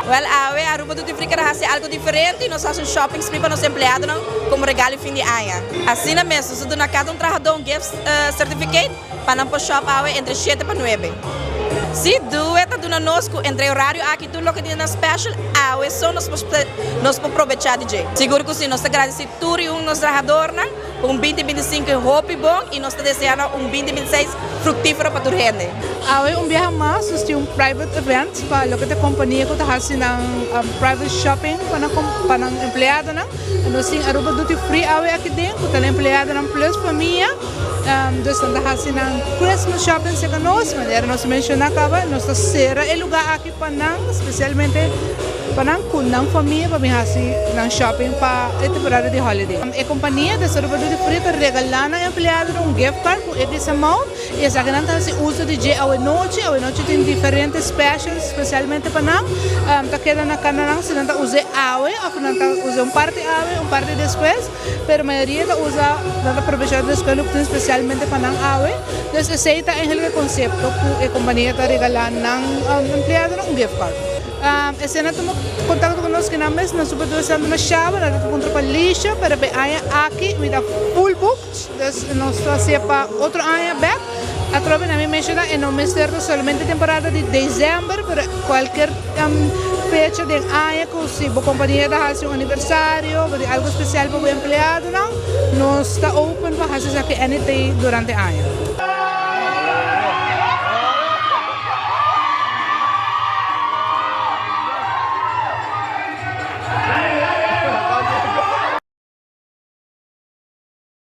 Wel, awe Aruba Duty Free kier haci algo diferente y nos a haci un shopping spree pa nos empleadonan como regalo di fin di aña. Asina mes, nos ta duna cada un trahador un gift certificate pa nan por shop awe entre 7 pa 9. Si, Due ta duna nos cu entre horario aki tur loke tin na special, awe so nos por probecha di dje. Sigur cu si, nos ta gradici tur y un nos trahadornan pa un 2025 hopi bon y nos ta desea nan un 2026 fructifero pa tur hende. Awe un biaha mas nos tin un private event pa loke ta compania cu ta haci nan private shopping pa nan pa nan empleadonan. Nos tin Aruba Duty Free awe aki den cu ta nan empleadonan plus famia. Dus nan ta haci nan Christmas shopping cerca nos. Manera nos a menciona caba, nos ta cera e lugar aki pa nan, specialmente pa nan cu nan famia pa bin haci nan shopping pa e temporada di holiday. E compania des Aruba Duty Free ta regala nan empleadonan un gift card cu X amount y esakinan ta haci uso di dje awe nochi. Awe nochi tin diferente specials specialmente pa nan. Ta keda na cana nan si nan ta use awe of nan ta use un parti awe, un parti despues. Pero mayoria ta usa, nan ta aprovecha e descuento cu tin specialmente pa nan awe. Dus esey ta eigenlijk e concepto cu e compania ta regala nan empleadonan, un gift card. Esey nan tuma contacto cu nos, kinan mes nan super interesante na Shaba, nan ta puntra pa Lisha, pero pa e aña aki mi ta full booked, dus nos ta haci'e pa otro aña bek. Atrobe nan mi menciona e no mester ta solamente temporada di december, pero cualkier fecha den aña cu si bo compania ta haci un aniversario bo tin algo special pa bo empleadonan, nos ta open pa haci esaki anytay durante aña.